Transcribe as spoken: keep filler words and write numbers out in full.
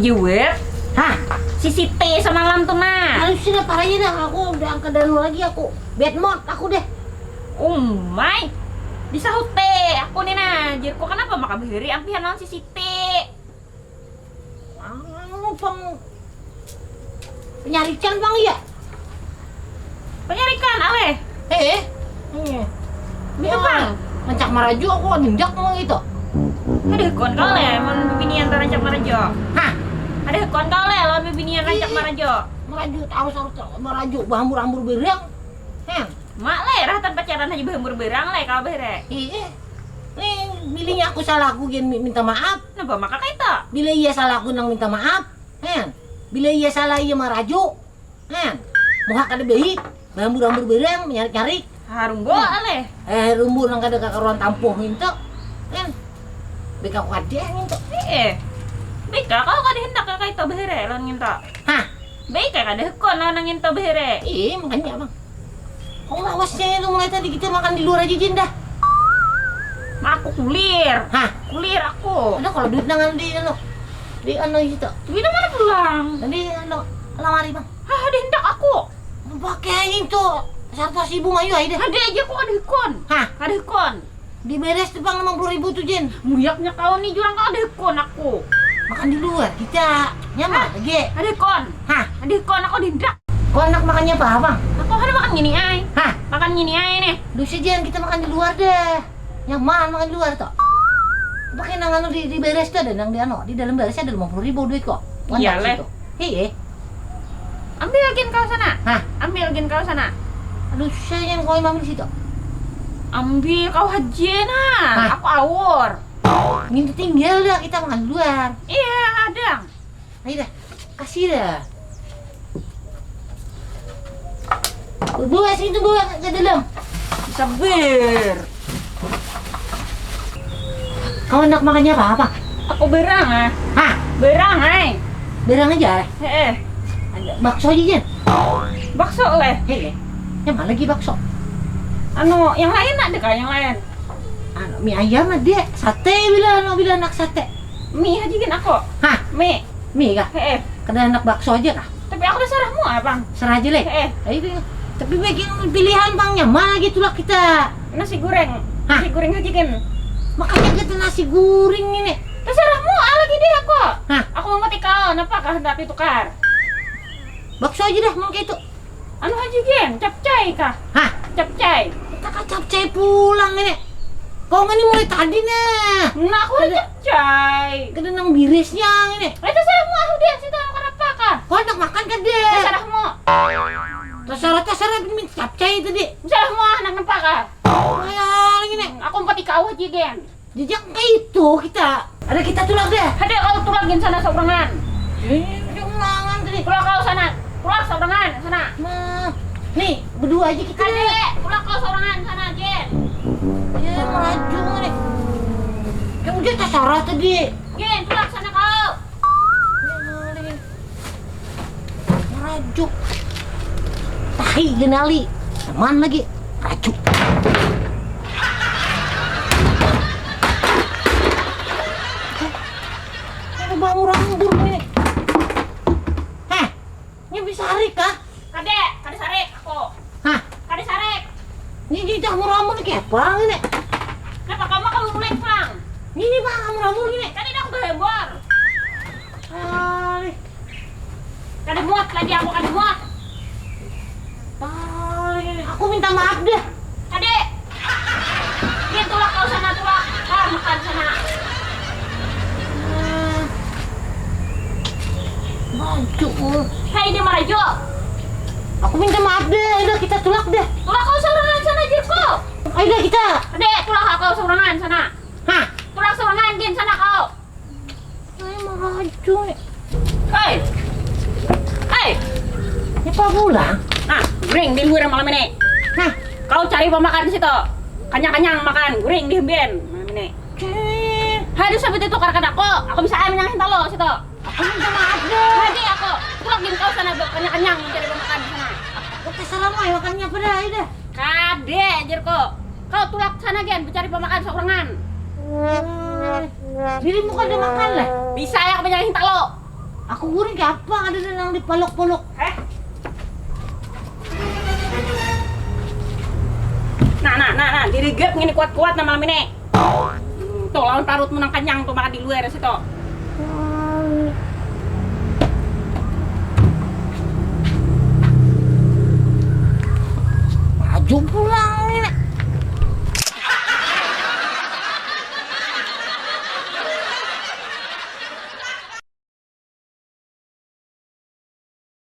Jiwir. Hah? Si Siti semalam tuh nah. Aduh, sudah parahnya dah, aku udah angkat danu lagi aku. Bad mood aku deh. Umai. Disahuti aku nih nah, jirku kenapa maka bahari ampihan lawan si Siti? Anu pang penyarican pang iya. Penyarikan aleh. Eh, eh. Iya. Bisa pang. Rancak maraju aku nindak mau gitu. Ada kon kau leh, mau bibinian rancak maraju. Hah? Ada kon kau leh, lawan bibinian rancak maraju. Maraju harus harus maraju bahambur-hambur berang. Heh. Mak leh, rahatan pacaran aja bahambur berang leh kau bere. Iya. Nih, bilanya aku salah aku gin minta maaf. Napa maka kaita? Bila iya salah aku nang minta maaf. Heh. Bila iya salah iya maraju. Nah, muha kada baik, bahambur-hambur barang, manyarik-nyarik. Harumbu aleh. Eh, harumbu nang kada kakaruan tampuh ngintu. Nah, baik aku kada ngintu. Eh, baik kau kada handak kaya itu bahere lawan ngintu. Hah? Baik kaya kada hakun lawan nang ngintu bahere. Iya, makanya abang. Kau lawasnya itu mulai tadi kita makan di luar aja jin dah. Aku kulir. Hah? Kulir aku. Ada kalau duit nangan di anu. Di anu itu. Duit mana pulang? Tadi anu lamari bang. Hah, ada hendak aku. Pakai itu seratus ribu mayu aja deh. Ada aja aku ada ikon. Hah? Ada ikon. Diberes tuh bang lima puluh ribu tuh Jin. Muyaknya kau nih jurang kau ada ikon aku. Makan di luar kita nyaman lagi. Ada ikon. Hah? Ada ikon aku ada hendak. Kau anak makannya apa bang? Aku ada makan gini ay. Hah? Makan gini ay nih. Duh si Jin kita makan di luar deh. Nyaman makan di luar tuh. Pakai nang anu di, di beres tuh ada nang di anu di dalam beres ada lima puluh ribu duit kok. Iya leh. Hiye. Ambil gin kau sana. Hah? Ambil gin kau sana. Aduh, saya yang kau imam di situ. Ambil kau haji nah. Hah? Aku awur. Minta tinggal dah kita makan di luar. Iya, kadang. Ayo dah, kasih dah. Bawa sini tuh bawa ke dalam. Sabar. Kau hendak makannya apa apa? Aku berang ah. Hah? Berang ay. Berang aja eh. Heeh. Bakso aja Jen. Bakso leh. Heeh. Yang mana lagi bakso? Anu, yang lain ada kah yang lain? Anu, mie ayam ada, sate bila anu bila anak sate. Mie aja gin aku. Hah? Mie. Mie kah? Heeh. Kada anak bakso aja kah? Tapi aku udah sarah mua bang. Sarah aja leh. Heeh. Ayo deh. Tapi bikin pilihan bang nyaman lagi tulak kita. Nasi goreng. Hah? Nasi goreng aja gin. Makanya kita nasi goreng ini. Terserah mua lagi deh aku. Hah? Aku mau kau, napa kah hendak ditukar? Bakso aja dah, mau kayak itu. Anu haji gin, capcay kah? Hah? Capcay. Kita kah capcay pulang ini. Kau ngini mulai tadi nah. Nah, aku ada capcay. Kada nang birisnya ini. Itu saya mau aku dia situ mau kenapa kah? Kau hendak makan kan dia? Terserah mau. Terserah terserah ini capcay tadi. Terserah mau anak kenapa kah? Kayak lagi nih. Aku empat ikau haji gin. Jejak kayak itu kita. Ada kita tulak deh. Ada kau tulak gin sana saurangan. Eh, ada ulangan tadi. Tulak kau sana. Tulak saurangan sana. Nah, nih berdua aja kita. Ada, tulak kau saurangan sana, Jen. Ya, melaju nih. Yang udah terserah tadi. Jen, tulak sana kau. Ya, nih. Rajuk. Tahi genali. Teman lagi. Rajuk. Ada bangun rambur ini. Heh, ini bisa hari kah? Kade, kade sarik aku. Hah? Kade sarik. Ini dah muramun kayak apa ini? Kenapa kamu kamu mulai pulang? Ini bang muramun ini. Tadi dah aku gembor. Alih. Kada muat lagi aku, kada muat. Alih. Aku minta maaf deh. Kade. Dia tulak kau sana tulak. Kau makan sana. Maju. Hei dia marajo. Aku minta maaf deh. Ayo kita tulak deh. Tulak kau sorangan sana Jirko. Ayo deh kita. Kade, tulak kau sorangan sana. Hah? Tulak sorangan gin sana kau. Ay, maju. Hei. Hei. Siapa pulang? Nah, guring di luar malam ini. Nah, kau cari pemakan di situ. Kanyang-kanyang makan, guring di hembien malam ini. Cih. Hai, sampai itu karkan aku. Aku bisa ayam yang hintalo situ. Aku minta maaf deh. Hadi aku. Tulak gin kau sana kanyang-kanyang mencari pemakan di sana. Aku terserah mau makannya apa dah, ayo dah. Kade, Jirko. Kau tulak sana gin mencari pemakan sorangan. Dirimu kada makan lah. Bisa ya kebanyakan hintalo. Aku guring kayak apa ada nang dipalok-palok. Eh. Nah, nah, nah, nah, diri gap ngini kuat-kuat nah malam ini. Tuh, lawan parutmu nang kenyang tuh makan di luar situ. Maju pula.